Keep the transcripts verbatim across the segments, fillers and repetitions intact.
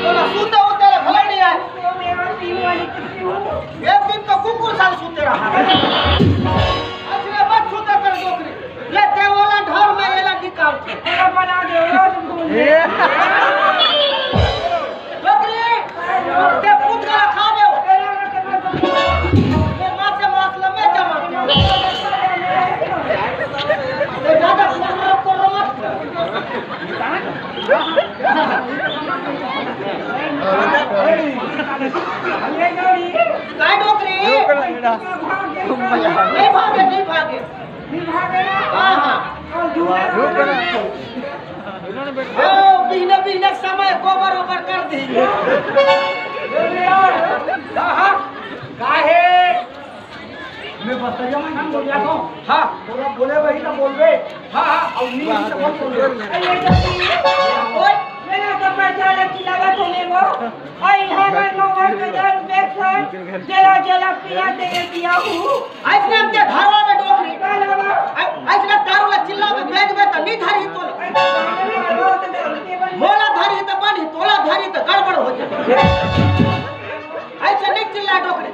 तोला सूते उते ला घलो नहीं आय। एक दिन तो कुकुर सन सूते रहा। अचरे मत सूते कर डोकरी। ले ते ओला ढोर में एला निकाल। तेरा बना दे, रोज घूम। डोकरी, ते पूत का खा दे। ये माँ से मास लम्बे जमा। ये ज्यादा कोर्रो, कोर्रो मत। काय डोकरी? नहीं भागे, नहीं भागे। हाँ, हाँ। ओ, बिहने, बिहने समय गोबर ओबर कर दी। हाँ, हाँ। काहे? मैं बस्तरिया में काम बोल रहा था। हाँ। बोला, बोले वही ना बोलबे। हाँ, हाँ। और नहीं, नहीं तो मत बोलबे। ओए, मेरा तो पैसा लग चिल्लावा तूने वो। आई है मैं नौ के दस बैठ कर, जला, जला पिया दे दिया हूँ। अइसने हमके धरवा में डोकरी। का लावा? अइ-, अइसने दारू ला चिल्ला में बेच में तो नहीं धरी तो। मोला धरी तो बनी, तोला धरी तो गड़बड़ हो जाए। अइसे नहीं चिल्ला डोकरी।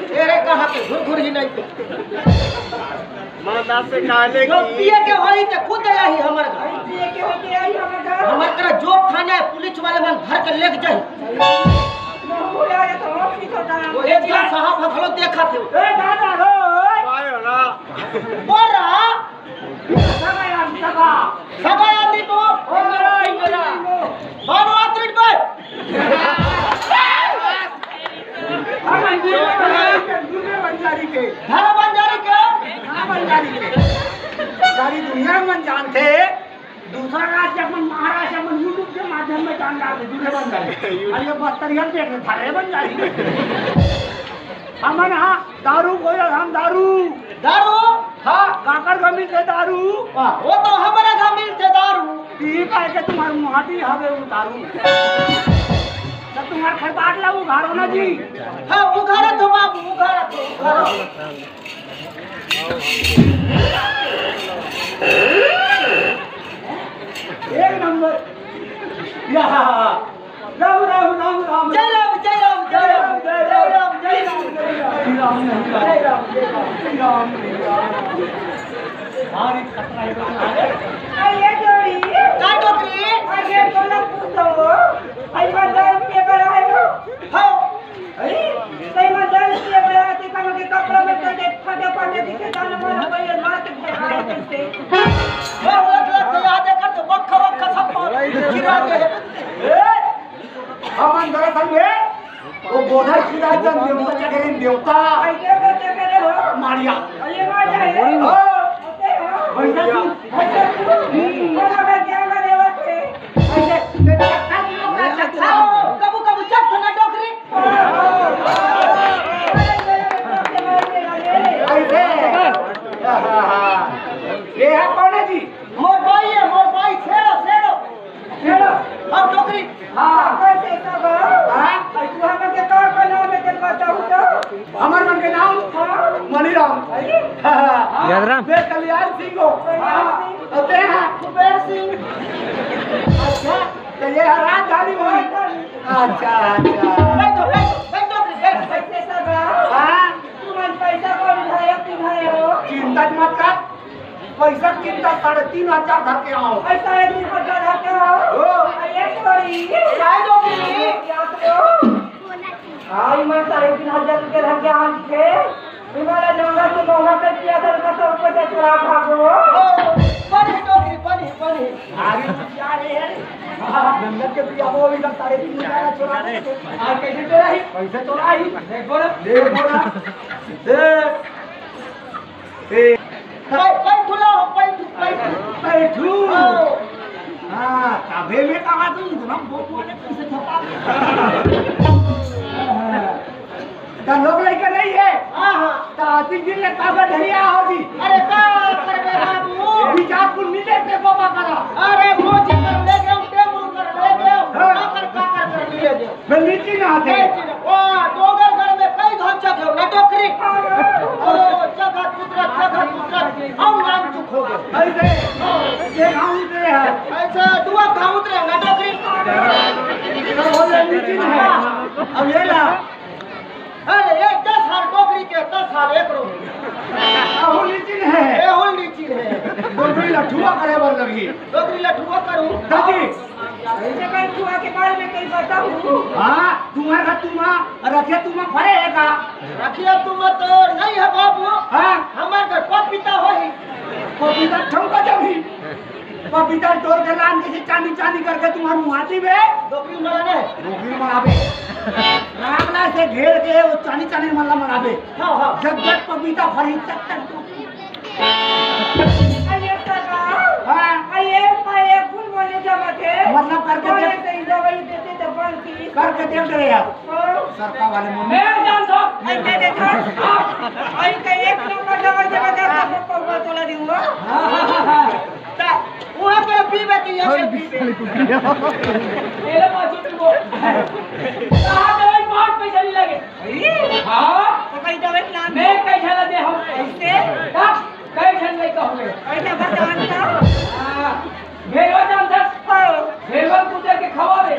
तेरे कहाँ के घुरघुर ही नहीं तो। माता से काले जो की। पिए के होई ते खुद आही हमर घर। पिए के होई आही हमर घर। हमर तरह जो थाना है, पुलिस वाले मन धर के लेके जाही। वो एक जन साहब हखलो देखा थे। ए दादा रो। काय होला? बोल रहा। सगा यार, सगा। सगा यार नहीं तो। ओ मेरा, ओ मेरा। बाबू आतरिक भाई। हाँ, मंजूर है, मंजूर है, बंजारी के। धारा बंजारी के। हाँ, बंजारी के। सारी दुनिया में जानते, दूसरा राज्य अपन महाराष्ट्र अपन YouTube के माध्यम में जान जाते, दूल्हे बंजारी। और ये बस्तरिया देख रहे, धारे बंजारी के। हमन हाँ दारू बोले, हम दारू। दारू? हाँ, काकर घर मिलथे दारू? हाँ, वो तो हमरे घर मिलथे दारू। ई पाए के तुम्हार मुहाटी हवे वो दारू। तो तुम्हार खरपाट ला उघारो ना जी। हाँ, उघारो तो बाबू, उघारो तो, उघारो। एक नंबर। या। राम, राम, राम, राम। जय राम, जय राम, जय राम, जय राम, जय राम, जय राम। जय राम, जय राम। जय राम, जय राम। भारी खतरा है। अरे, ये जोड़ी। का डोकरी? अरे, ये तो ना पूछो। अरे, मतलब, ये बड़ा है वो। हाँ। अरे, सही में जान के बड़ा थी, कम के कपड़ा में तो देख, फटे फटे दिखे, जाने वाला कोई मार के फेंका है कैसे। वो, वो, वो, वो याद है कर, तो वक्खा, वक्खा सब गिरा दे। ए, हमन दरअसल में वो गोधर खिला जन देवता चकरे देवता। आई देवता चकरे हो। मारिया। अरे मारिया है। हाँ। ओके, हाँ। भैया तू। भैया तू। हम्म। बोला मैं क्या ना देवा थे। ऐसे, कबू कबू चप थना डोकरी। ऐसे। ये है कौन है जी? मोर भाई है, मोर भाई, छेड़ो, छेड़ो। छेड़ो। अब डोकरी। हाँ। कैसे सब? हाँ? तू हमन के का का नाम है, तेरे बताऊ तो? हमर मन के नाम? हाँ। मनीराम। अरे? हाँ। जयराम। मैं कल्याण सिंह हूँ। कल्याण सिंह। हाँ। और तेरा? कुबेर सिंह। अच्छा। तो ये है राजधानी हुई। अच्छा, अच्छा। बैठो, बैठो, बैठो, बैठो। कैसे सब? हाँ। तुमन पैसा कौन उठाया, उठाया हो? चिंता मत कर। पैसा कितना? साढ़े तीन हजार धर के आओ। अरे, साढ़े तीन हजार धर के आओ। ओ। अरे, sorry। काय डोकरी? क्या तो? हाँ, इमन साढ़े तीन हजार रुपये धर के आ चुके। इमन लौंडा से लौंडा पे किया था, उनका सब पैसा चुरा भागो। ओ, बनी डोकरी, बनी, बनी। अरे, क्या रे? हाँ, नंदन के बिया में भी साढ़े तीन हजार चुरा। आज कैसे चुरा ही? कैसे चुरा ही? देखो ना। देखो ना। देख। ए, पै-, पैठू ला हो, पैठू, पैठू। पैठू। हाँ। हाँ, तबे मैं कहा तू इतना बोल बोले कैसे छपा? तो लोग लेकर नहीं है। हाँ, हाँ। तो आती दिन ले काका ढलिया हो जी। अरे का करबे बाबू? विचार कुल मिले के बाबा करा। अरे मोची कर ले गयो, टेमरू कर ले गयो, हाँ। काकर, काकर कर ले गयो। मैं नीचे ना आते। ए, चिन्ह, ओ, डोंगरगढ़ में कई घन जगह हो, ना डोकरी। ओ, जगत पुत्र, जगत पुत्र, हम नाम चुक हो गए। ऐसे, ये गाँव में है। ऐसे दुआ अब ये ला। अरे, ये दस साल डोकरी के, दस साल एक रो। अहू लीचिन हे। एहू लीचिन हे। डोकरी लठुआ करे बर लगही। डोकरी लठुआ करू। दादी। ऐसे कहीं छुआ के बारे में कहीं बताऊं? हाँ, तुम्हारे घर तुमा, रखे तुमा फरे हे का? रखिया तुमा तो नहीं है बाबू। हाँ। हमारे घर पपीता होही। पपीता ठमका जमी। पपीता तोड़ के लान के चानी चानी करके तुम्हारे मुहाती में। डोकरी मराने। डोकरी मराबे। रामला से घेर के वो चानी चानी मल्ला मराबे। हाँ, हाँ। जब जब पपीता फरी तक तक। अरे सगा। हाँ। अरे, अरे, फूल बोले जमा थे। मतलब करके कौन देख। ऐसे ही दवाई देते तो बनती। करके देख रहे आप। हाँ। सरका वाले मुंह में। मैं जान दो। ऐसे देखो। हाँ। अरे, कहीं एक नंबर दवाई जमा थे, आपको पौवा तोला दूंगा। हाँ, हाँ, हाँ, हाँ। ता, वहाँ पे पीबे तो यहाँ से पीबे। तेरे पास तो वो। कहाँ दवाई, बहुत पैसा नहीं लगे। अरे? हाँ? तो कहीं दवाई प्लान मैं कैसा लगे हम? कैसे? हाँ? कई झन लइका होंगे। ऐसा बता, बता। हाँ। भेलवा जानथस? हाँ। भेलवा कुचर के खवावे।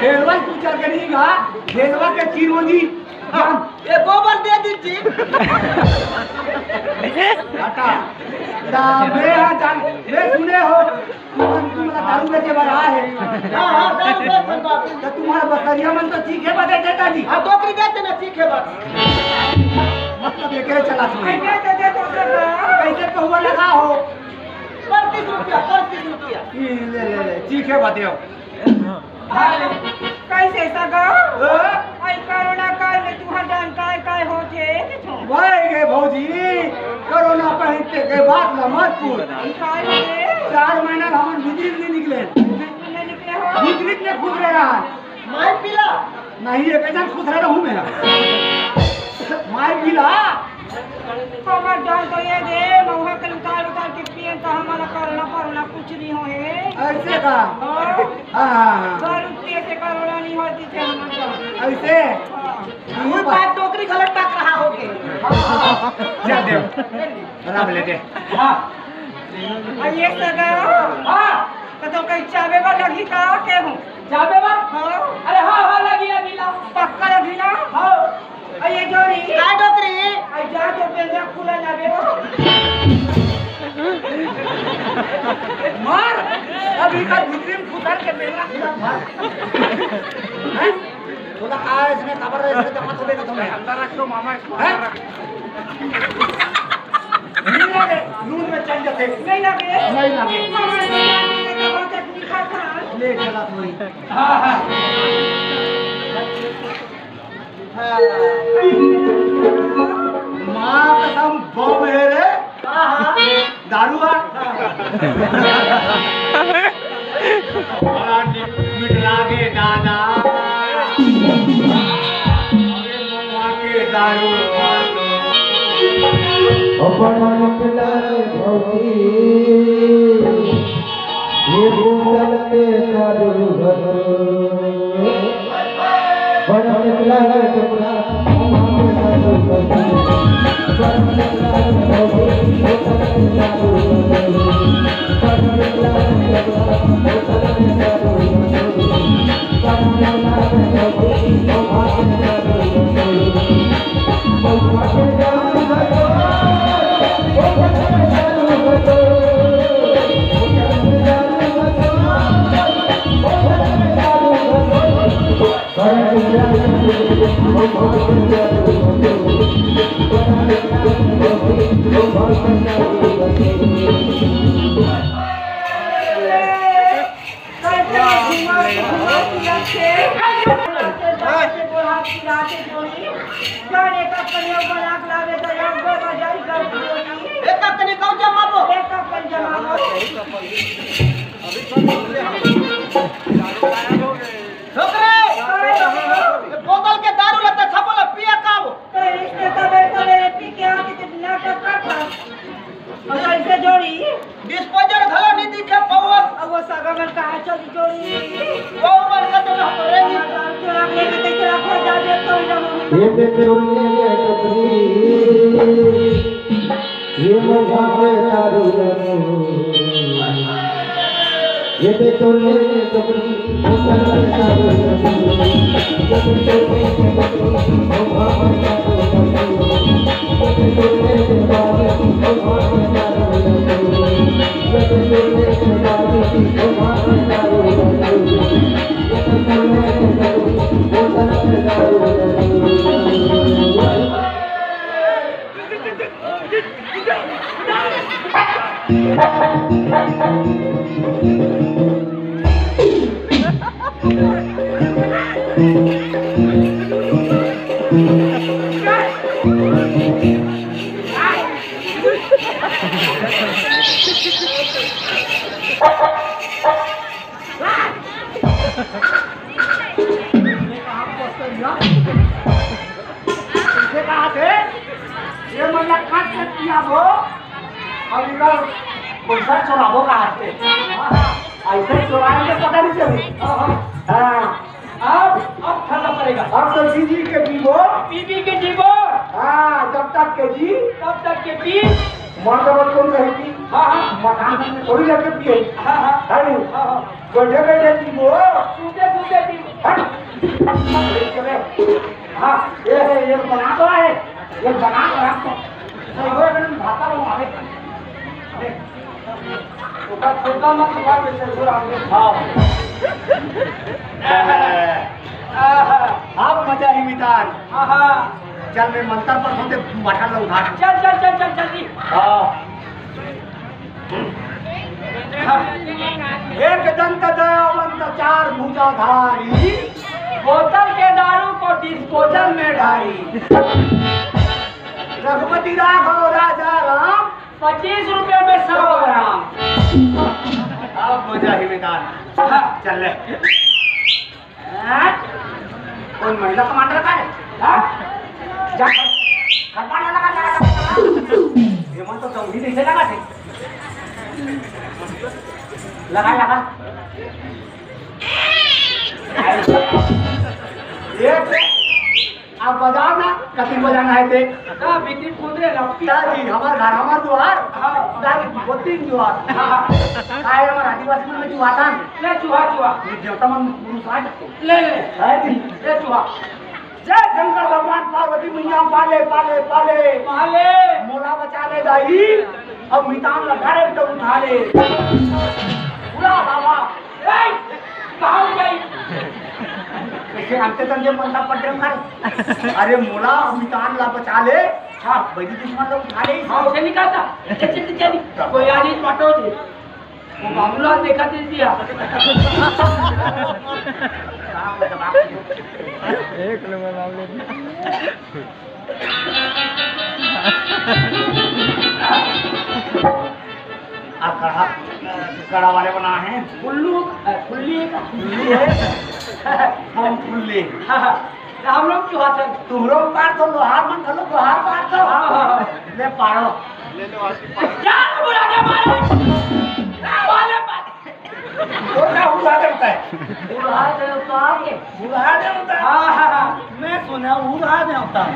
भेलवा कुचर के नहीं गा, भेलवा के चिरौंजी। हाँ, ये गोबर दे दीजिए। हटा। दा, मैं यहाँ जान, मैं सुने हो, तुम, तुम दारू बेचे बर आए हे। हाँ, हाँ, दारू बेचे बर। तो तुम्हारा बकरिया मन तो चीखे बदे देता जी। हाँ, डोकरी देते ना चीखे बदे। मतलब एकरे चला तुम्हें। कैसे पहुआ लगा हो? पैंतीस रुपया, पैंतीस रुपया। ई ले, ले, ले, चीखे बदे हो। कैसे सगा? हाँ? आई कोरोना काल में तुहार जान काय काय होथे? वाह गे भौजी, कोरोना पहले के बात ला मत पूछ। काय होथे? चार महीना हमन बिजली नहीं निकले। नहीं निकले हो? बिजली ने खुद रहा। माय पीला। नहीं, एक जन खुद रहा हूँ मैं। माय पीला। हमर जान तो ये दे, महुआ के उतार उतार के पियन त हमला कोरोना परोना कुछ नहीं होहे। ऐसे का? हाँ। हाँ, हाँ, हाँ। दारू पिए से कोरोना नहीं होती थे हमर जान। ऐसे? हाँ। ये कोई बात। बात डोकरी गलत टाक रहा होगे। चल दे। राम ले दे। हाँ। आ ये सगा। हाँ। तो, तो कहीं चाबे बर लगी का के हूँ? चाबे बर? हाँ। अरे हाँ, हाँ, लगी, लगी, ला। पक्का लगी ना? हाँ। आ ये जोड़ी। का डोकरी? आ जा तो बेंजा खुला ना बे हो। मार। अभी का भीतरी में खुसर के बेंजा खुला मार। हैं? तोला का इसने खबर है, इसने जमा तो देगा तुम्हें। अंदर रख दो मामा, इसको हैं? अंदर रख। नहीं लगे, लून में चल जाते। नहीं लगे? नहीं लगे। मामा ने कहा कि ये तो बहुत मीठा था। ले चला तू ही। हाँ, हाँ। हाँ। माँ कसम, बम है रे। हाँ, हाँ। दारू आ। बड़ा नि-, मीठ लागे दादा। अरे महुआ के दारू। अपन निकला रे भौजी, ये बोतल के दारू। बड़ा निकला रे टुकड़ा। छोकरे, ये बोतल के दारू लेते छपो ले पिए का वो? तो इसने सबेरे सबेरे पी के आके तो नाटक करता। और कैसे जोड़ी? डिस्पोजल घलो नहीं दिखे पौवा। अब वो सगा मन कहाँ चली जोड़ी? पौवा मन का तो ना पड़ेगी। चुरा के लेके चुरा खो जा दे तो ही ना ये पे चोरी ले ले टोकरी। ये मजा में दारू। कइसे कहा थे? ये मन ला काट के पियाबो, अउ इकर पइसा चोराबो कहा थे। अइसे चोराए के पता नहीं चली। हाँ। अब, अब ठंडा पड़ेगा। अब तो जी जी के जीबो। पी पी के जीबो। हाँ, जब तक के जी। तब तक के पी। मर जब कौन कहे पी? हाँ, हाँ। मकान में थोड़ी जाके पिए। हाँ, हाँ। है नहीं? हाँ, हाँ। बैठे बैठे जीबो। सूते सूते जीबो। हट। हाँ, ये, ये, ये बना तो है। ये बना तो है। सही हो, एकदम भाता बना है। ओकर छोटा मत उठा के चल, छोड़ आगे। हाँ। आहा। अब मजा ही मितान। आहा। चल, मैं मंतर पढ़थों, ते बटन ला उठा। चल, चल, चल, चल, जल्दी। हाँ। एक दंत दयावंत चार भुजाधारी। बोतल के दारू को डिस्पोजल में डारी। रघुपति राघव राजा राम। पच्चीस रुपए में सौ ग्राम। अब मजा ही मितान। हाँ। चल ले। हाँ? कौन महिला कमांडर का है? हाँ? जा, खरपाना लगा, लगा, लगा, लगा। ये मन तो दौड़ी नहीं से लगा थे। लगा, लगा। ये, आप बजाओ ना, कथी बजाना है ते? का भीतर कूद रे लपटी? दादी, हमार घर, हमार दुआर। हाँ। दादी, वो तीन दुआर। हाँ। काय हमार आदिवासी मन में जुआता नहीं। ले जुआ, जुआ। ये देवता मन पुरुष आ जाते। ले, ले। है जी। ले जुआ। जय शंकर भगवान, पार्वती मैया पाले, पाले, पाले। पाले। मोला बचा ले दाई, अब मितान ला डायरेक्ट उठा ले। बुला बाबा। ए, कहाँ ले गई? कैसे अंते तंते मनता पड्डे मारे। अरे मोला, अब मितान ला बचा ले। हाँ। बड़ी दुश्मन लोग उठा ले। हाँ, उसे निकालता। चल, चल, चल, चल। कोई आ नहीं, पटो दे। वो बाबूलाल देखा दे दिया। एक नंबर मामले में। आ कड़ा, कड़ा वाले बना है। फुल्लू, अ, फुल्ली। फुल्ली है। हम फुल्ली। हाँ, हाँ। हम लोग चुहासन। तुम लोग पार तो लोहार मन घलो लोहार पार तो। हाँ, हाँ, हाँ। ले पारो। ले लो, आज की पारो। क्या बुला के मारे? क्या वाले पार? वो क्या हुआ करता है? बुढ़ा देवता के। बुढ़ा देवता? हाँ, हाँ, हाँ। मैं सुना बूढ़ा देवता।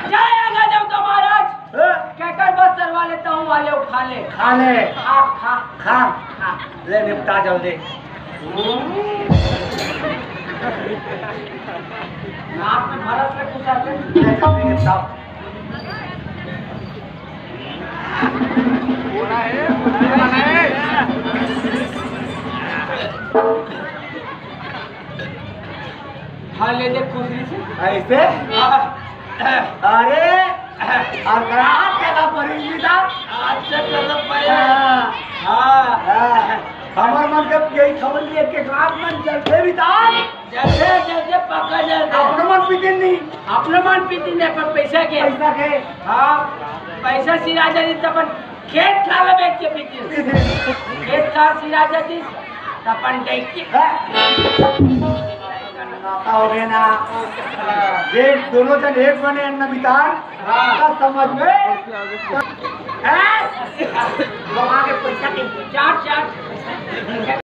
जय आगा देवता महाराज। हाँ। कहकर बस सरवा लेता हूँ, वाले उठा ले। खा ले। खा, खा। खा। खा। ले निपटा जल्दी। नाक में भरत ले कुछ आते। ले जल्दी निपटाओ। हाँ, ले दे खुसरी से। ऐसे? हाँ। अरे, और ग्राहक के का परिचित था? अच्छा, चलो, पहले। हाँ। हाँ। हाँ। हमार मन के यही खबर लिए के ग्राहक मन चलते भी था। जल्दी, जल्दी, पक्का जल्दी। अपने मन पीते नहीं। अपने मन पीते नहीं, पर पैसा के? पैसा के? हाँ, पैसा सिरा जाती तो अपन खेत खार बेच के पीते। खेत खार सिरा जाती तो अपन देख के। हाँ। नाता हो गया ना। ये दोनों जन एक बने, अन्न मितान। हाँ। का समझ में? हाँ? कमा के पैसा के। चार, चार।